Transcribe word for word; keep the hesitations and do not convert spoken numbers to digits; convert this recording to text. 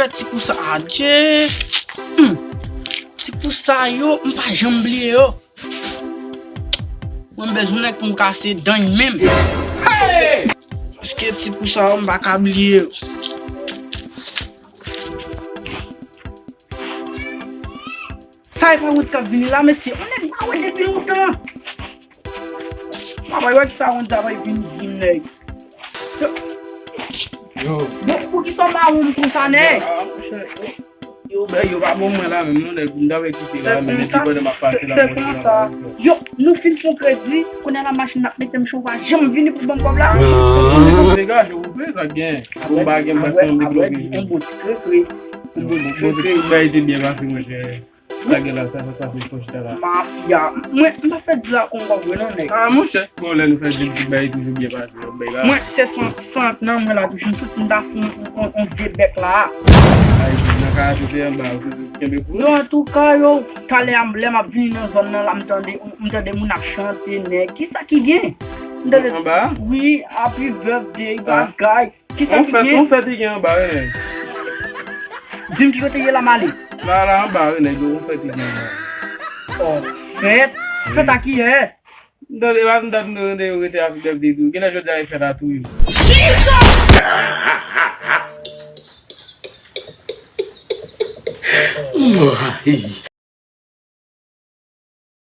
Ti kou sa, adje. Hmm. Ti kou sa yo, m pa janm bliye yo. Mwen bezwen nèg pou m kase dan menm. Paske ti kou sa yo, m pa ka bliye yo. Sa e pa wout k ap vini la, mesye. Yon nèg m pa wè depi lontan. Papa, wè ki sa wout sa va vin di m, nèg. Yo. Bon, poukisa w mawon m konsa, nèg? Yo, bèy, yo pa bon mwen la menm, non, nèg. M ta wè kite la, men depi pandan m ap pase la, se konsa. Yo, nou fin fè kredi, kounye a la machin n ap mete m cho pa janm vini pou ban m kòb la. Degaje ou, sa gen. Bon, pa gen, paske m debloke. Yon bon ti krekre. Yon bon ti krekre. Bay te byen pase, monchè. Sa gen la, sa fè pase fò chita la. Mafya. Mwen, m pa fè di la konba vre non, nèg. Ah, monchè. Bon, lè nou fè di, tout bagay toujou byen pase, yon bagay la. Mwen, se sant, sant nan mwen la toujou, m soti m ta fè yon, yon, yon de bèk la. Ay, nan ka ajoute anba, ou te kenbe pou. Yo, antouka, yo, talè a, lè m ap vini nan zòn nan la, m tande, m tande moun ap chante, nèg. Kisa ki gen? M tande. Anba? Wi, happy birthday, bagay. Kisa ki gen? On fèt li gen anba, wi, nèg. Di m ki kote ye la, m ale. La, la, anba, wi, nèg, on fèt li gen anba. Oh, fèt? Fèt a kiyè? M tande, pa m tande, tande yo rete avèk bèf de tou. Genlè jodi a e fèt a tou yo.